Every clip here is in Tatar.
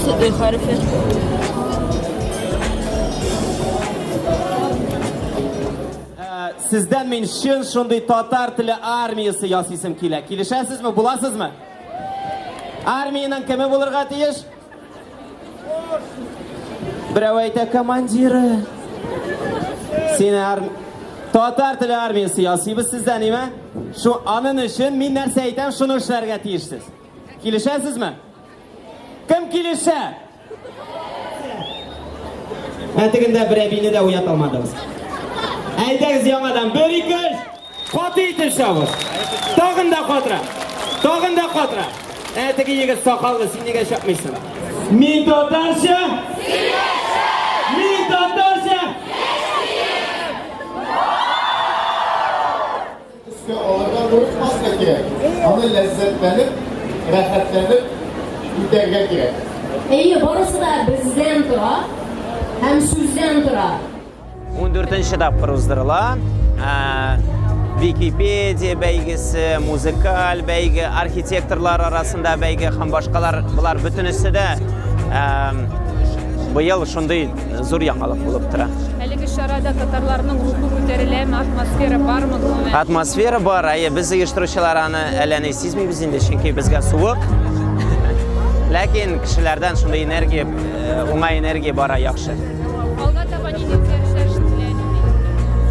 Монысы Ö хәрефе. Сездән мин чын шундый татар теле армиясе ясыйсым килә. Килешәсезме, буласызмы? Армиянең кеме булырга тиеш? Берәү әйтә, командиры. Син арм... Татар теле армиясе ясыйбыз сездән, име? Шу анын өчен мин нәрсә әйтәм, шуны эшләргә тиешсез. Килешәсезме? Кем килешә? Ә тегендә бер әбине дә уята алмадыгыз. Әйдәгез яңадан. Бер, ике, өч. Каты итеп чабыш. Тагын да катырак. Тагын да катырак. Ә теге егет сакаллы, син нигә чапмыйсың? Мин татарча! Мин татарча! Өскә алырга курыкмаска кирәк. Аны ләззәтләнеп, рәхәтләнеп үтәргә кирәк. Әйе, барысы да бездән тора һәм сүздән тора. Ундүртенче тапкыр уздырыла. Википедия бәйгесе, музыкаль бәйге, архитекторлар арасында бәйге һәм башкалар, болар бөтенесе дә быел шундый зур яңалык булып тора. Әлеге чарада татарларның рухы күтәреләме, атмосфера бармы гомумән? Атмосфера бар, әйе, без оештыручылар аны әллә ни сизмибез инде, чөнки безгә суык. Ләкин кешеләрдән шундый энергия, э, уңай энергия бара яхшы. Алга таба нинди үзгәрешләр көтелә?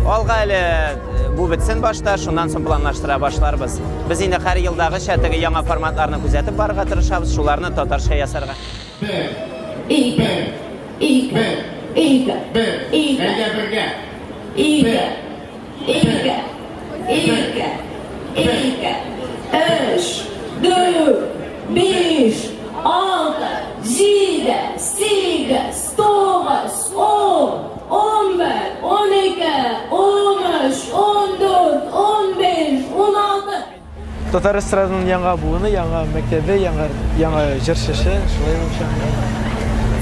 Алга әле э, бу бетсен башта, шуннан соң планлаштыра башларбыз. Без инде һәр елдагыча теге яңа форматларны күзәтеп барырга тырышабыз, шуларны татарча ясарга. Бер. Ике. Бер. Ике. Бер. Ике. Бер. Ике. Әйдә бергә. Ике. Ике. Ике. Ике. Өч. Дүрт. Биш. Алты. Җиде. Сигез. Тугыз. Ун. 11. 12. 13. 14. 15. 16. Татар эстрадының яңа буыны, яңа мәктәбе, яңа яңа җырчысы, шулай булып чыга.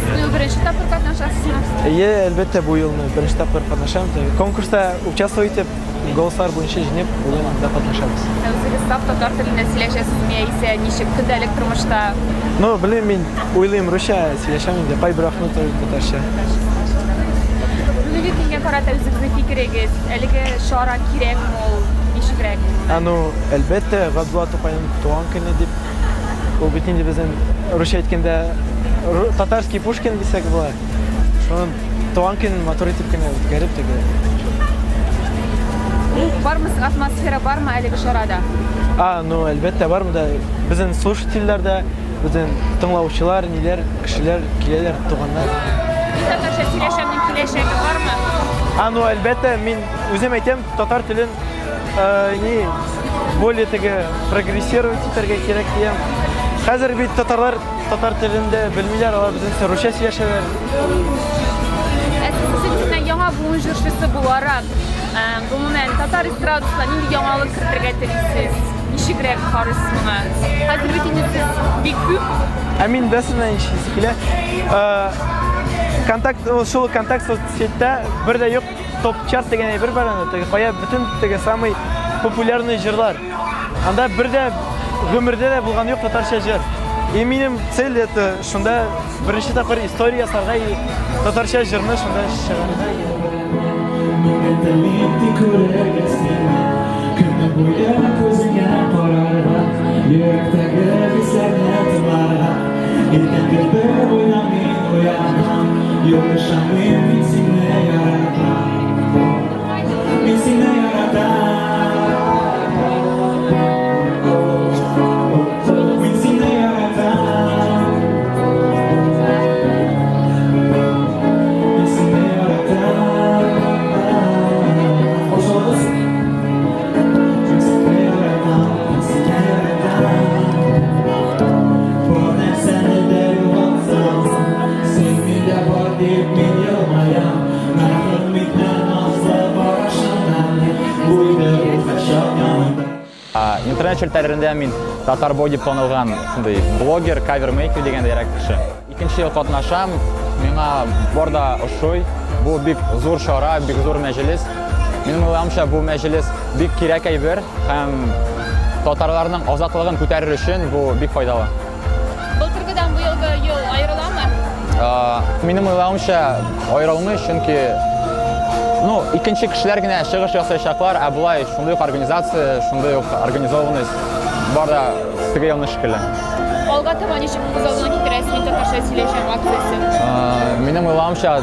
Сез беренче тапкыр катнашасызмы? Әйе, әлбәттә, бу елны беренче тапкыр катнашам. Конкурста участвовать итеп, голослар буенча җиңеп, бүген анда катнашабыз. Ә үзегез саф татар телендә сөйләшәсезме яисә ничек көндәлек тормышта? Ну, белмим, мин уйлыйм русча сөйләшәм инде, кайбер вакытны тоже татарча. Бүгенге көнгә карата үзегезнең фикерегез, әлеге чара кирәкме ул, ничегрәк? Ә, ну, әлбәттә, Габдулла Тукайның туган көне дип, ул бит инде безнең, русча әйткәндә, татарский Пушкин дисәк була. Шуның туган көнен матур итеп кенә үткәреп теге. Рух бармы, атмосфера бармы әлеге чарада? А, ну, әлбәттә, бар монда. Безнең слушательләр дә, Безнең тыңлаучылар, ниләр, кешеләр киләләр, туганнар. Мин татарча сөйләшәмнең киләчәге бармы? А, ну, әлбәттә, мин үзем әйтәм, татар телен э, ни, более теге прогрессировать итәргә кирәк дигән. Хәзер бит татарлар татар телен дә белмиләр, алар безнең русча сөйләшәләр. Ә сез үзегез менә яңа буын җырчысы буларак, э, гомумән, татар эстрадасына нинди яңалык кертергә телисез? Ничегрәк карыйсыз моңа? Хәзер бит инде сез бик күп. Ә мин беләсезме ничек килә? Контакт, шул контакт соцсетьтә бер дә юк топ-чарт дигән әйбер бар анда. Теге кая бөтен теге самый популярный җырлар. Анда бер дә гомердә дә булган юк татарча җыр. И минем цель это шунда беренче тапкыр история ясарга и татарча җырны шунда чыгарырга. Мин телим тик күрергә сине, Көне буе күзеңә карарга, Йөрәктәге хисләрне тыңларга. Иртәнге бер уйда мин уянам, Юк, ышанмыйм, мин сине яратам. Мин сине яратам. Мин сине яратам. Мин сине яратам. Кушылыгыз. Мин сине яратам. Мин сине яратам. Бар нәрсәне дә югалтсам, син миндә бар дип мин елмаям. Мәхрүм итмә назлы карашыңнан, Буйды ул һәрчак янымда. Интернет челтәрләрендә мин Татарбой дип танылган шундый блогер, кавермейкер дигәндәйрәк кеше. Икенче ел катнашам, миңа бар да ошый. Бу бик зур чара, бик зур мәҗлес. Минем уйлавымча, бу мәҗлес бик кирәк әйбер һәм татарларның азатлыгын күтәрер өчен бу бик файдалы. Былтыргыдан быелгы ел аерыламы? Минем уйлавымча, аерылмый, чөнки ну, икенче кешеләр генә чыгыш ясаячаклар, ә болай шундый ук организация, шундый ук организованность бар да теге елны шикелле. Алга таба ничек күз алдына китерәсез мин татарча сөйләшәм акциясен? Минем уйлавымча,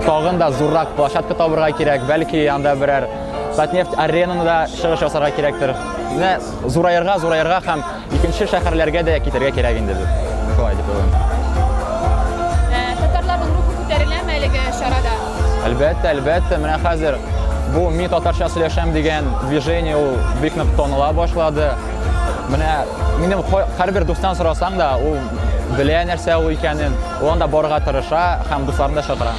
тагын да зуррак площадка табырга кирәк, бәлки анда берәр Татнефть аренаны да чыгыш ясарга кирәктер. Менә зураерга, зураерга һәм икенче шәһәрләргә дә китәргә кирәк инде дип. Шулай дип уйлыйм. Ә, татарларның рухы күтәреләме әлеге чарада? Әлбәттә, әлбәттә, менә хәзер бу мин татарча сөйләшәм дигән движение ул бик нык таныла башлады. Менә минем һәрбер дустан сорасаң да, ул белә нәрсә ул икәнен, ул анда барырга тырыша һәм дусларын да чакыра.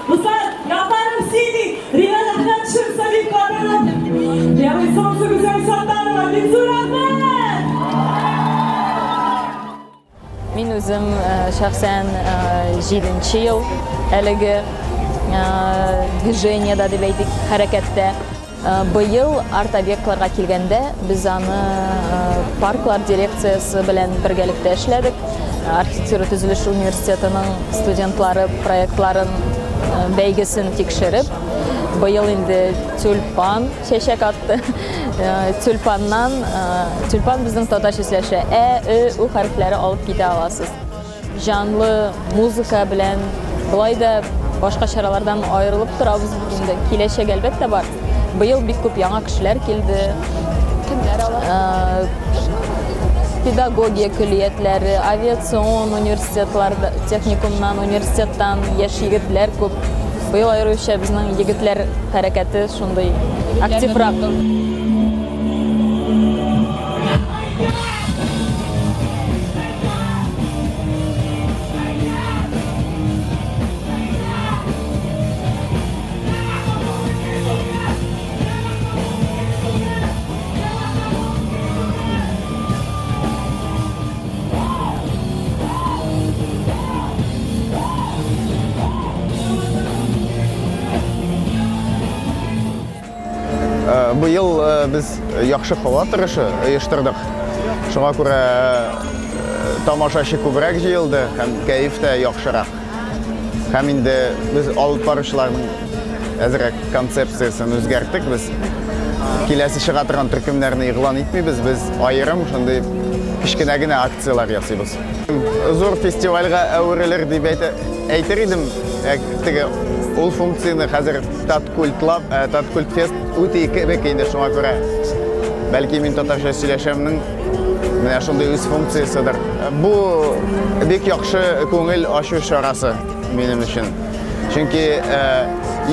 Дуслар, Гафаров Синий, Ринат Әхмәтшин, Сабит Кадыров, Белый солнце Гүзәл Саттарова, бик зур рәхмәт! Мин үзем шәхсән җиденче ел әлеге движениедә дип әйтик, хәрәкәттә. Быел арт-объектларга килгәндә, без аны парклар дирекциясе белән бергәлектә эшләдек. Архитектура төзелеш университетының студентлары проектларын бәйгесен тикшереп, быел инде тюльпан чәчәк атты. Тюльпаннан, тюльпан безнең татарча сөйләшә, ә, ö, у хәрефләре алып китә аласыз. Җанлы музыка белән болай да башка чаралардан аерылып торабыз бит инде. Киләчәк әлбәттә бар. Быел бик күп яңа кешеләр килде. Кемнәр алар? Педагогия көллиятләре, авиацион университетлар, техникумнан, университеттан яшь егетләр күп. Быел аеруча безнең егетләр хәрәкәте шундый активрак. Быел без яхшы һава торышы оештырдык. Шуңа күрә тамашачы күбрәк җыелды һәм кәеф тә яхшырак. Һәм инде без алып баручыларның әзрәк концепциясен үзгәрттек. Без киләсе чыга торган төркемнәрне игълан итмибез, без аерым шундый кечкенә генә акцияләр ясыйбыз. Зур фестивальгә әверелер дип әйтер идем. Теге ул функцияне хәзер Таткультлап, Таткультфест үти кебек инде, шуңа күрә бәлки мин татарча сөйләшәмнең менә шундый үз функцияседер. Бу бик яхшы күңел ачу чарасы минем өчен. Чөнки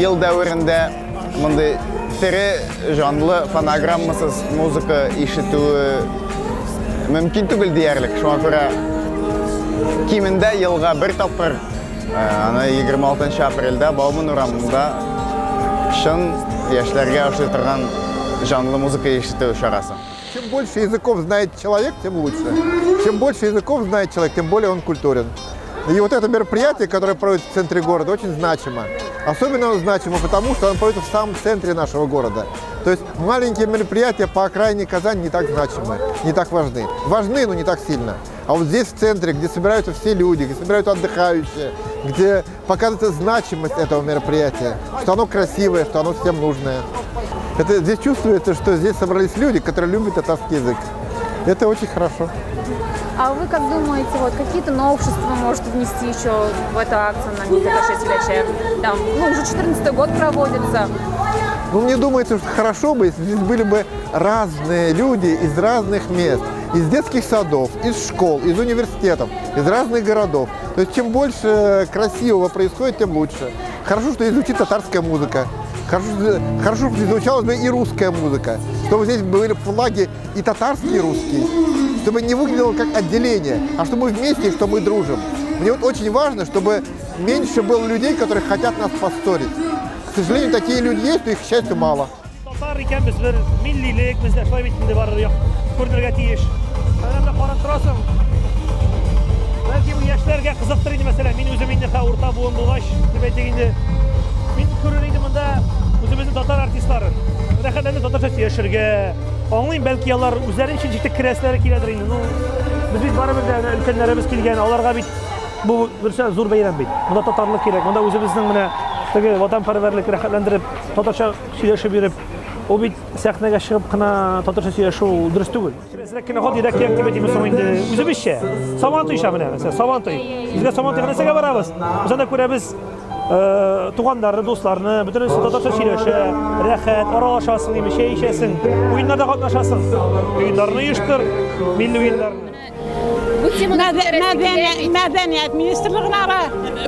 ел дәверендә мондый тере җанлы фонограммасыз музыка ишетүе мөмкин түгел диярлек. Шуңа күрә кимендә елга бер тапкыр аны 26 апрельдә Бауман урамында чын яшьләргә ошый торган җанлы музыка ишетү чарасы. Чем больше языков знает человек, тем лучше. Чем больше языков знает человек, тем более он культурен. И вот это мероприятие, которое проводится в центре города, очень значимо. Особенно оно значимо потому, что оно проводится в самом центре нашего города. То есть маленькие мероприятия по окраине Казани не так значимы, не так важны. Важны, но не так сильно. А вот здесь, в центре, где собираются все люди, где собираются отдыхающие, где показывается значимость этого мероприятия, что оно красивое, что оно всем нужное. Это здесь чувствуется, что здесь собрались люди, которые любят татарский язык. Это очень хорошо. А вы как думаете, вот какие-то новшества может внести еще в эту акцию на Мин татарча сөйләшәм? Там, ну, уже 14 год проводится. Ну, мне думается, что хорошо бы, если здесь были бы разные люди из разных мест, из детских садов, из школ, из университетов, из разных городов. То есть чем больше красивого происходит, тем лучше. Хорошо, что здесь звучит татарская музыка. Хорошо, хорошо, что здесь звучала бы и русская музыка. Чтобы здесь были флаги и татарские, и русские. Чтобы не выглядело как отделение, а что мы вместе и что мы дружим. Мне вот очень важно, чтобы меньше было людей, которые хотят нас поссорить. К сожалению, такие люди есть, но их, к счастью, мало. Татар икәнбез, бер миллилек бездә шулай бит инде барыр як күренергә тиеш. Әнә менә карап торасың. Бәлки бу яшьләргә кызыктыр инде мәсәлән, мин үзем инде хә урта буын булгач, дип әйтик инде. Мин күрер идем монда үзебезнең татар артистларын. Рәхәтләнеп татарча сөйләшергә. Аңлыйм, бәлки алар үзләрен өчен җитеп керәселәре киләдер инде. Ну, без бит барыбер дә өлкәннәребез килгән, аларга бит бу берсә зур бәйрәм бит. Монда татарлык кирәк, монда үзебезнең менә теге ватанпәрвәрлек рәхәтләндереп татарча сөйләшеп йөреп, ул бит сәхнәгә чыгып кына татарча сөйләшү ул дөрес түгел. Әзрәк кенә гадирәк кирәк дип әйтимме соң инде? Үзебезчә. Сабантуй ша менә, мәсәлән, Сабантуй. Безгә Сабантуйга нәрсәгә барабыз? Без анда күрәбез э, туганнарны, дусларны, бөтенесе татарча сөйләшә, рәхәт, аралашасың, имеш, чәй эчәсең, уеннарда катнашасың. Уеннарны оештыр, милли уеннарны. Бу теманы күтәрәсе килә бит. Мәдәният министрлыгына да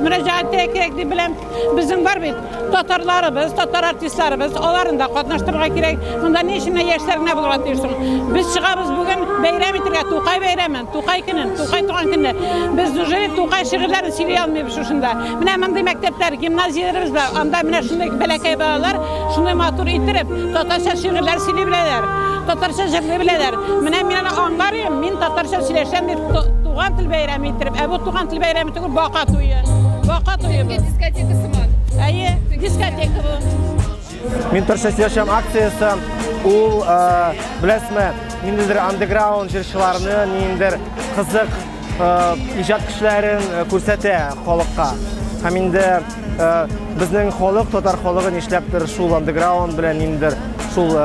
мөрәҗәгать итәргә кирәк дип беләм. Безнең бар бит татарларыбыз, татар артистларыбыз, аларын да катнаштырырга кирәк. Монда ни өчен яшьләр генә булырга тиеш соң? Без чыгабыз бүген бәйрәм итәргә, Тукай бәйрәмен, Тукай көнен, Тукай туган көнне. Без неужели Тукай шигырьләрен сөйли алмыйбыз шушында? Менә мондый мәктәпләр, гимназияләребез бар. Анда менә шундый бәләкәй балалар шундый матур иттереп татарча шигырьләр сөйли беләләр, татарча җырлый беләләр. Менә мин аны аңлар идем, мин татарча сөйләшәм дип туган тел бәйрәме иттереп. Ә бу туган тел бәйрәме түгел, бака туе. Бака туе бу. Дискотека сыман. Әйе, дискотека бу. Мин татарча сөйләшәм акциясе ул, э, беләсезме, ниндидер андеграунд җырчыларны, ниндидер кызык иҗат кешеләрен күрсәтә халыкка. Һәм инде безнең халык, татар халыгы нишләптер шул андеграунд белән ниндидер шул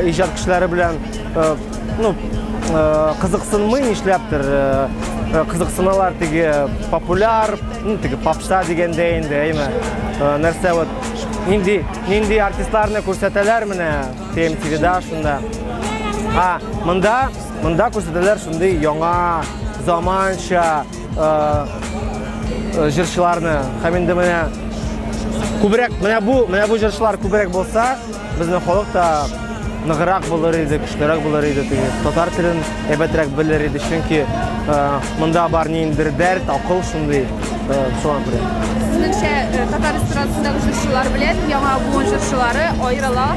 иҗат кешеләре белән ну, кызыксынмый нишләптер кызыксыналар теге популяр, ну, теге попса дигәндә инде, әйме. Нәрсә вот нинди нинди артистларны күрсәтәләр менә ТМТВда шунда. А, монда Монда күрсәтәләр шундый яңа, заманча э, э, җырчыларны. Һәм инде менә күбрәк, менә бу, менә бу җырчылар күбрәк булса, безнең халык та ныграк булыр иде, көчлерәк булыр иде, теге татар телен әйбәтрәк белер иде, чөнки э, монда бар ниндидер дәрт, акыл шундый, шуңа күрә. Сезнеңчә, татар эстрадасындагы җырчылар белән яңа буын җырчылары аерыла?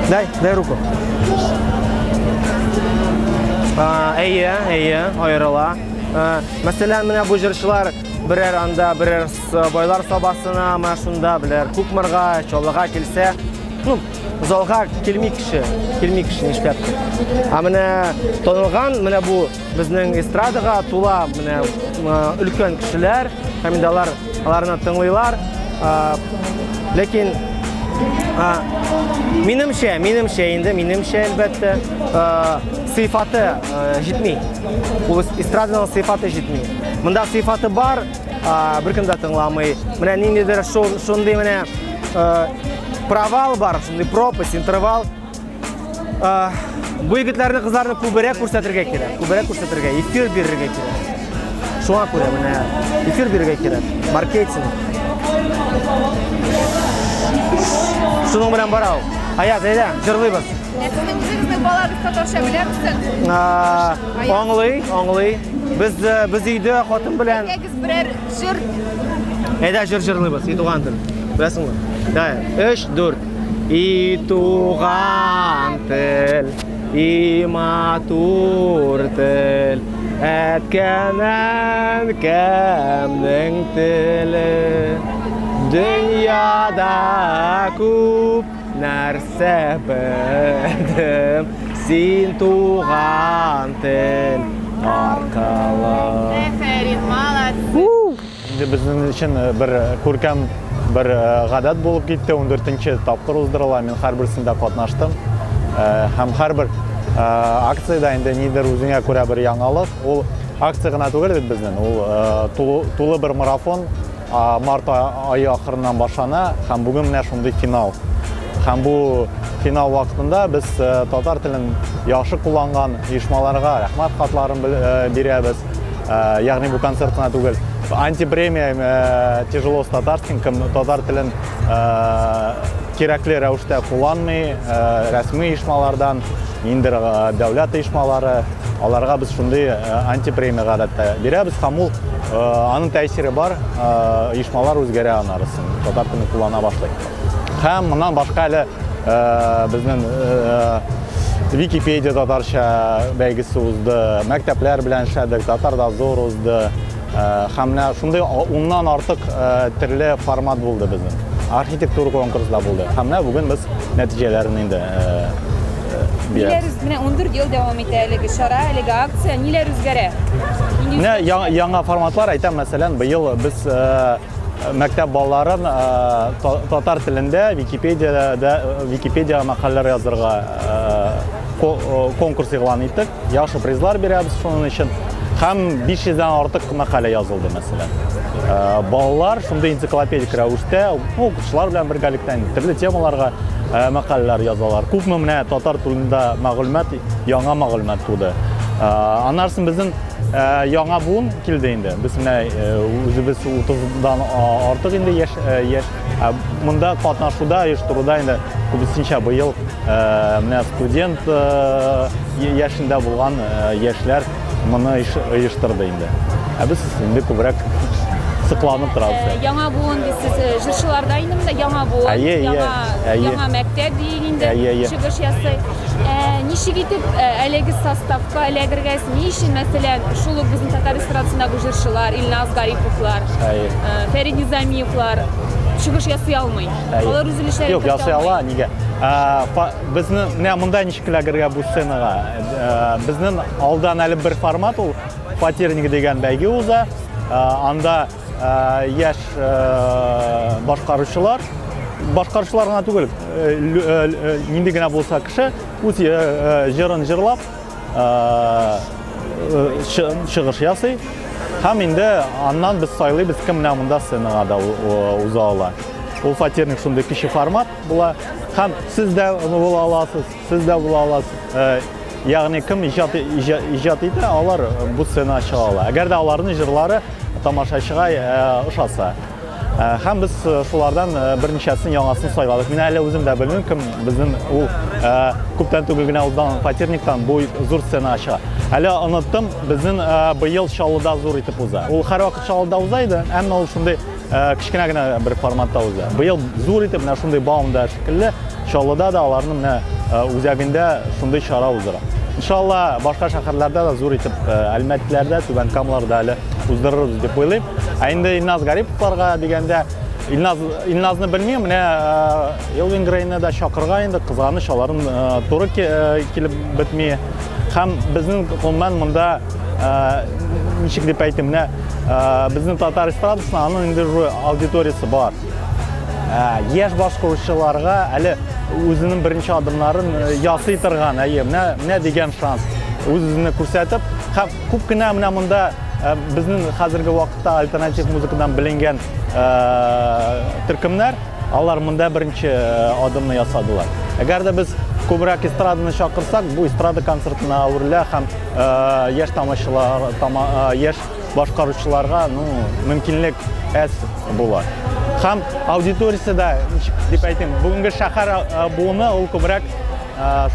Дай, дай руку. Әйе, әйе, аерыла. Мәсәлән, менә бу җырчылар берәр анда, берәр байлар сабасына, менә шунда, берәр Кукмарга, Чаллыга килсә, ну, залга килми кеше, килми кеше нишләптер. Ә менә танылган, менә бу безнең эстрадага тула менә өлкән кешеләр, һәм инде алар аларны тыңлыйлар. Ләкин минемчә, минемчә инде, минемчә әлбәттә, сыйфаты җитми. Ул эстраданың сыйфаты җитми. Монда сыйфаты бар, беркем дә тыңламый. Менә ниндидер шундый менә провал бар, шундый пропасть, интервал. Бу егетләрне, кызларны күбрәк күрсәтергә кирәк. Күбрәк күрсәтергә, эфир бирергә кирәк. Шуңа күрә менә эфир бирергә кирәк. Маркетинг. Шуның белән бара ул. Аяз, әйдә, җырлыйбыз. Ә сезнең үзегезнең балагыз татарча беләме соң? Аңлый, аңлый. Без э, без өйдә хатын белән Әйдәгез берәр җыр. Әйдә җыр җырлыйбыз, и туган тел. Беләсеңме? Давай, 3, 4. И туган тел, и матур тел, әткән әнкәмнең теле. Дөньяда күп нәрсә белдем, син туган тел аркылы. Әфәрин, молодцы. Инде безнең өчен э, бер э, күркәм бер э, гадәт булып китте. 14 тапкыр уздырыла. Мин һәрберсендә катнаштым. Һәм һәрбер акциядә инде нидер үзеңә күрә бер яңалык. Ул акция гына түгел бит безнең. Ул тулы бер марафон март ае ахырыннан башлана һәм бүген менә шундый финал. Һәм бу финал вакытында без татар телен яхшы кулланган оешмаларга рәхмәт хатларын бирәбез. Э, ягъни бу концерт кына түгел. Антипремия э, тяжело с татарским, кем татар телен э, кирәкле рәвештә кулланмый, рәсми оешмалардан, ниндидер дәүләт оешмалары, аларга без шундый антипремия гадәттә бирәбез һәм ул Аның тәэсире бар, оешмалар үзгәрә анарысын, татар телен куллана башлый. Һәм моннан башка әле безнең Википедия татарча бәйгесе узды, мәктәпләр белән эшләдек, татарда зур узды. Һәм менә шундый уннан артык төрле формат булды безнең. Архитектура конкурсы да булды. Һәм менә бүген без нәтиҗәләрен инде Ниләр менә 14 ел дәвам итә әлеге чара, әлеге акция, ниләр үзгәрә? Менә яңа форматлар әйтәм, мәсәлән, быел без мәктәп балаларын татар телендә Википедиядә Википедия мәкаләләр язырга конкурс игълан иттек. Яхшы призлар бирәбез шуның өчен. Һәм 500 дән артык мәкалә язылды, мәсәлән. Э, балалар шундый энциклопедик рәвештә, ну, укучылар белән бергәлектә төрле темаларга э, мәкаләләр язалар. Күпме менә татар турында мәгълүмат, яңа мәгълүмат туды. Э, аннан соң безнең яңа буын килде инде. Без менә үзебез 30-дан артык инде яшь, яшь. Монда катнашуда, оештыруда инде күбесенчә быел Менә студент яшендә булган яшьләр моны оештырды инде. Ә без инде күбрәк сокланып торабыз. Яңа буын дисез, җырчыларда инде монда яңа буын, яңа яңа мәктәп диек инде, чыгыш ясый. Ничек итеп әлеге составка эләгергә, ни өчен, мәсәлән, шул ук безнең татар эстрадасындагы җырчылар, Илназ Гариповлар, Фәрит Низамиевлар чыгыш ясый алмый? Алар үз өлешләрен Юк, ясый ала, нигә? Безне менә монда ничек эләгергә бу сценага? Безнең алдан әле бер формат ул фатирник дигән бәйге уза. Анда яшь башкаручылар, башкаручылар гына түгел, нинди генә булса кеше үз җырын җырлап, чыгыш ясый. Һәм инде аннан без сайлыйбыз, кем менә монда сценага да уза ала. Ул фатирник шундый кече формат була. Һәм сез дә була аласыз, сез дә була аласыз. Ягъни кем иҗат, иҗат итә, алар бу сценага чыга ала. Әгәр дә аларның җырлары тамашачыга ошаса. Һәм без шулардан берничәсен яңасын сайладык. Мин әле үзем дә белмим, кем безнең ул күптән түгел генә узган фатирниктан бу зур сцена чыга. Әле оныттым, безнең быел Чаллыда зур итеп уза. Ул һәрвакыт Чаллыда уза иде, әмма ул шундый кечкенә генә бер форматта уза. Быел зур итеп менә шундый Баумда шикелле Чаллыда да аларның менә үзәгендә шундый чара уздыра. Иншалла, башка шәһәрләрдә дә зур итеп Әлмәтләрдә, Түбән Камаларда әле уздырырбыз дип уйлыйм. Ә инде Илназ Гариповларга дигәндә, Илназ, Илназны белмим, менә Элвин Грейны да чакырга инде, кызганыч, аларын туры килеп бетми. Һәм безнең гомумән монда ничек дип әйтим, менә безнең татар эстрадасына аның инде уже аудиториясе бар. Яшь башкаручыларга әле үзенең беренче адымнарын ясый торган, әйе, менә менә дигән шанс. Үз-үзенә күрсәтеп, һәм күп кенә менә монда безнең хәзерге вакытта альтернатив музыкадан беленгән төркемнәр, алар монда беренче адымны ясадылар. Әгәр дә без күбрәк эстраданы чакырсак, бу эстрада концертына әверелә һәм яшь тамашачылар, яшь башкаручыларга, ну, мөмкинлек әз була. Һәм аудиториясе дә, ничек дип әйтим, бүгенге шәһәр буыны ул күбрәк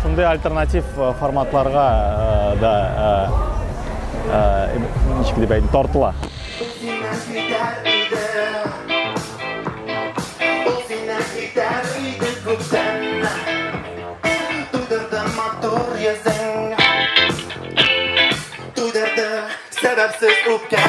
Шундый альтернатив форматларга да ничек дип әйтим, тартыла. Сәбәпсез үпкә.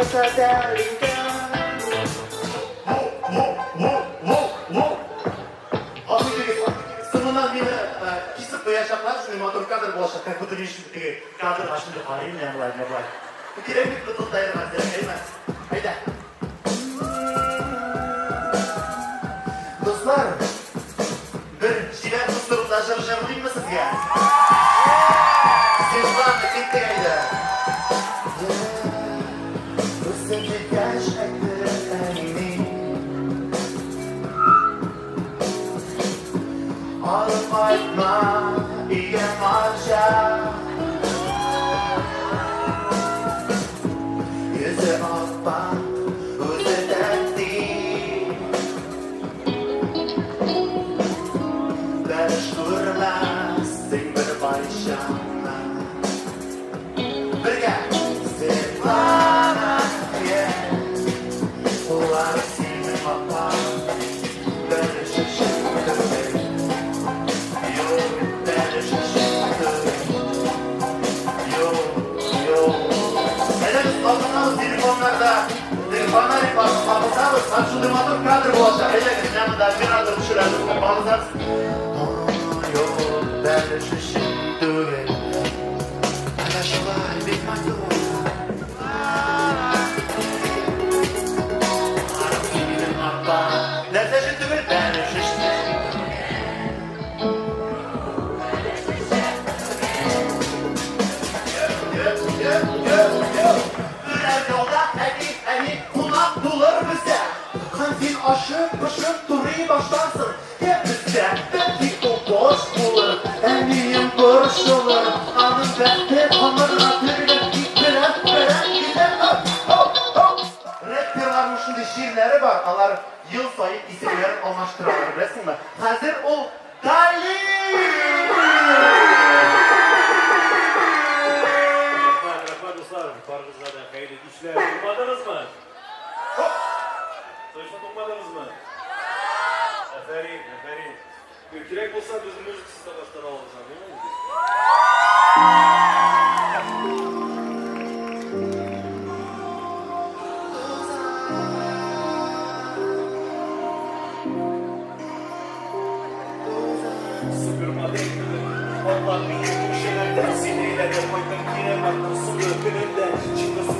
яса тәлинкә. Соңыннан мине кисеп куячаклар, шундый матур кадр булачак, как будто мин теге кадрга шундый карыйм, менә болай, менә болай. Кирәк бит бытылдаерга әзрәк, әйме? Әйдә. Дуслар, бер чибәр кыз турында җыр җырлыйммы сезгә? Светлана, киттек әйдә. Үсеп җиткәч әйтте әни. Алып кайтма өйгә марҗа. Йөзе аппак, үзе тәти. Бәлеш күрмәссең бер кайчан да. Бергә! Светлана, yeah. Улар синең апаң, бәлеш өчен түгел. Юк, бәлеш өчен түгел. Юк, юк. Әйдәгез, кабызабыз телефоннарда. Фонарик басып кабызабыз һәм шундый матур кадр булачак. Әйдәгез, менә монда оператор төшерәбез. Кабызабыз. Юк, бәлеш өчен түгел. Әнә шулай бик матур. Минем апа. Нәрсә өчен түгел? Бәлеш өчен. Берәр ялда әти, әни кунак булыр бездә. Һәм син ачып-пошып турый башларсың. Кәбестә, бәлки ул бош булыр, әнием борчылыр, аның бәхте камырга төргән ит белән бәрәңгедә. Рэперларның шундый чирләре бар, алар ел саен исемнәрен алмаштыралар, беләсеңме? Хәзер ул Дали! Рәхмәт, рәхмәт, дуслар. Барыгызга да хәерле кичләр. Туңмадыгызмы? Точно туңмадыгызмы? Афәрин, афәрин. Кирәк булса, без музыкасыз да баштан алабыз аны, Супермодель кебек атлап биек үкчәләрдә Сине әйләнеп кайттым кире мартның соңгы көнендә Чыкты су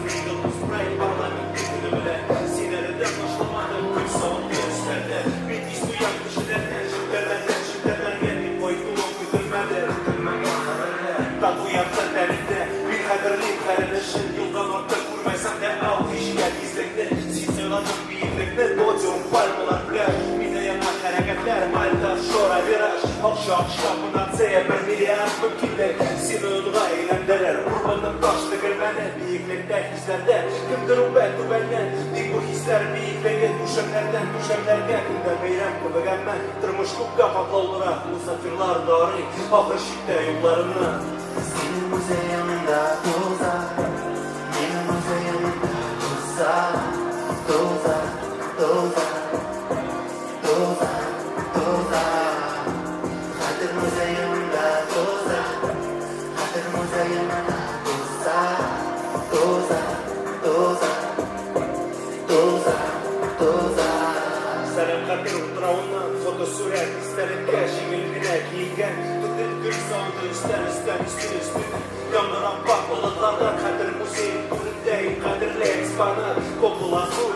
спрайт парламент көне белән Син әле дә ташламадың көл савытлы өстәлдә Мин тиз туям кешеләрдән челтәрләрдән челтәрләргә Дип кайтуың көтелмәде көтелмәгән хәбәрләр Тату якты тәнеңдә Мин хәтерлим хәрендәшен Елдан артык күрмәсәм дә ал һичкә тизлекне Син сайладың биеклекне подиум пальмалар пляж Миндә яңа хәрәкәтләр Мальта Шора вираж Акча акча панацея бер миллиард мөмкинлек Сине онга әйләндерер Урманның таш тегермәне Биеклектә хисләрдә Кемдер үбә түбәннән Тик бу хисләр биеклеге Түшәмнәрдән түшәмнәргә Көндә бәйрәм кебек әмма Тормыш күпкә катлаулырак Мосафирлар да арый Ахыр чиктә юлларыннан. Синең музееңда туза, минем музеемда туза, туза, туза, туза, туза. Хәтер музеемда туза, хәтер музеемда туза, туза, туза, туза, туза. Сәлам хәтер утравыннан фотосурәт истәлеккә җиңел генә киенгән төтен көл савыты өстәл өстәл өсте өстен яңгыр аппак болытлардан хәтер музеем түрендә иң кадерле экспонат коп лазур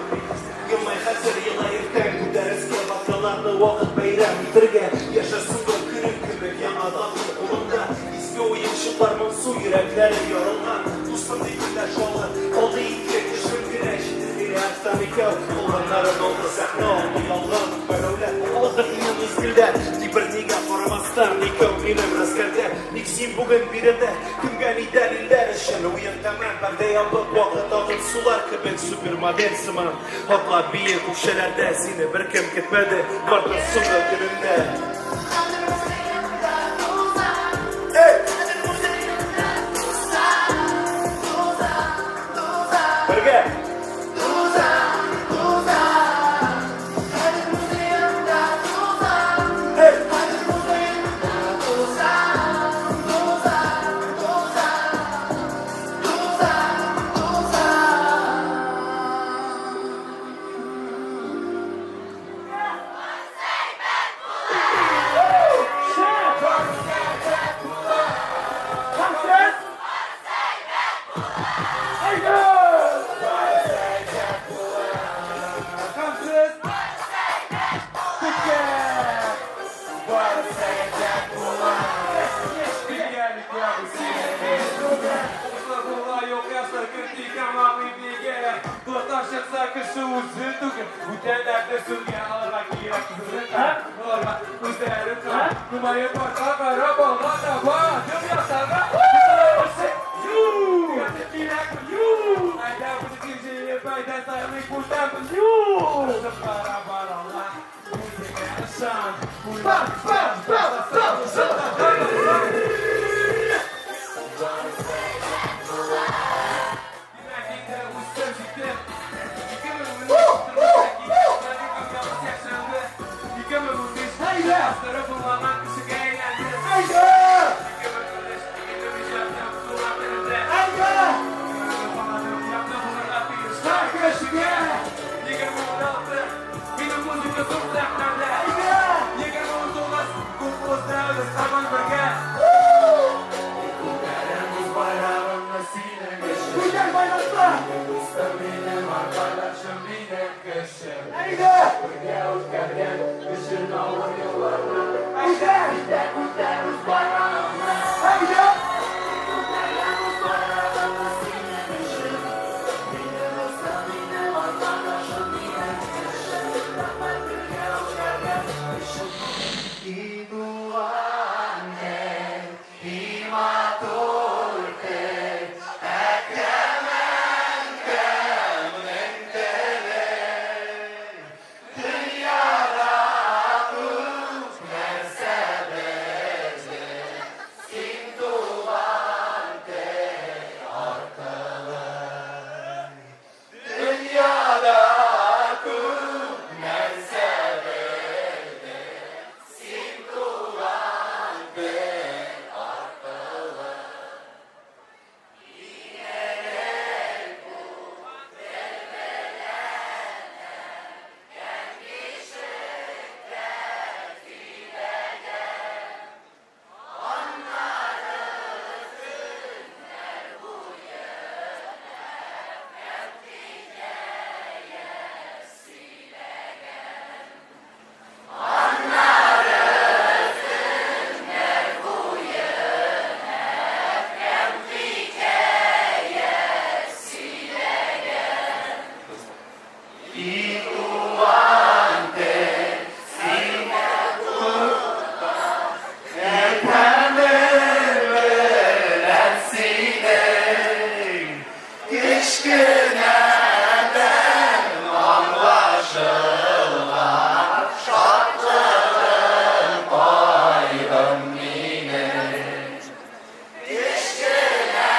елмай хәзер ела иртән күтәрескә вакытларны вакыт бәйрәм итергә яшә соңгы көнең кебек яңа дату кулыңда Иске уенчыклар моңсу йөрәкләре ярылган Дустым дип көнләшә алыр Калды ике кешем генә Җиде миллиардтан икәү Калганнарын алды сәхнә алды ялган үпкәләүләр Алдык иң мизгелдә Тик бернигә карамастан Икәү минем гаскәрдә Ник син бүген биредә Кемгә ни дәлилләр өчен Уен тәмам пәрдә ябык Вакыт агып сулар кебек Супермодель сыман Атлап биек үкчәләрдә Сине беркем көтмәде Бардыр соңгы көнеңдә. Бергә! кеше үзе түгел, бүтәннәрне сүзгә алырга кирәк. Аларга үзләрен елмаеп артка карап алга таба адым ясарга кирәк. Әйдә, позитив җыеп, әйдә, сайлыйк бүтәнбез. Тырышып кара бар алга, үзеңә ышан. Бам, бам, бам, бам, Димәк, инде үстем, җиттем. 2013 тормыш кич, һәм якшәмбе. 2013 Әйдә! Бастырып булмаган кешегә әйләндем. Әйдә! 2013 минем иҗатым туган телемдә. Әйдә! Аңладым, якты булырга тиеш һәр кешегә. 2016 минем музыка зур сәхнәдә. Әйдә! 2019 күп уздырабыз тагын бергә. Күтәрәм үз байрагымны синең өчен. Күтәр байракны! Дустым минем, аркадашым минем, кешем. Әйдә! Бергә үткәргән өчен авыр елларны. Әйдә! Әйдә, күтәр үз байрагыңны. Әйдә! Күтәрәм үз байрагымны синең өчен. Минем дустым, минем аркадашым, минем кешем. Рәхмәт бергә үткәргән өчен. И туган тел, и матур тел, әткәм, әнкәмнең теле. Дөньяда күп нәрсә безне син туган тел аркылы. Дөньяда күп нәрсә безне син туган тел аркылы. Инәләр бу тел белән әткәм ишетә сөйләгән. Аннары көннәр буе әткәм хикәя сөйләгән. Аннары көннәр буе әткәм хикәя сөйләгән. И туган тел, син Әтәмем белән синең кечкенәдән аңлашылган шатлыгым, кайгым минем. Кечкенәдән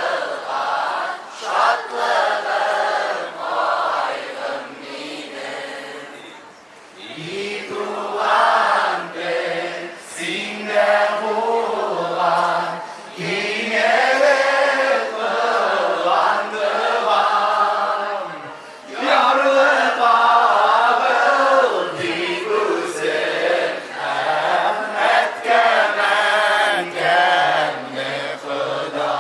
аңлашылган шатлыгым, кайгым минем. И туган тел, синдә булган киңәлек кыландыган. Ярлы кагыл дип үзең һәм әткәм, әнкәмне кода.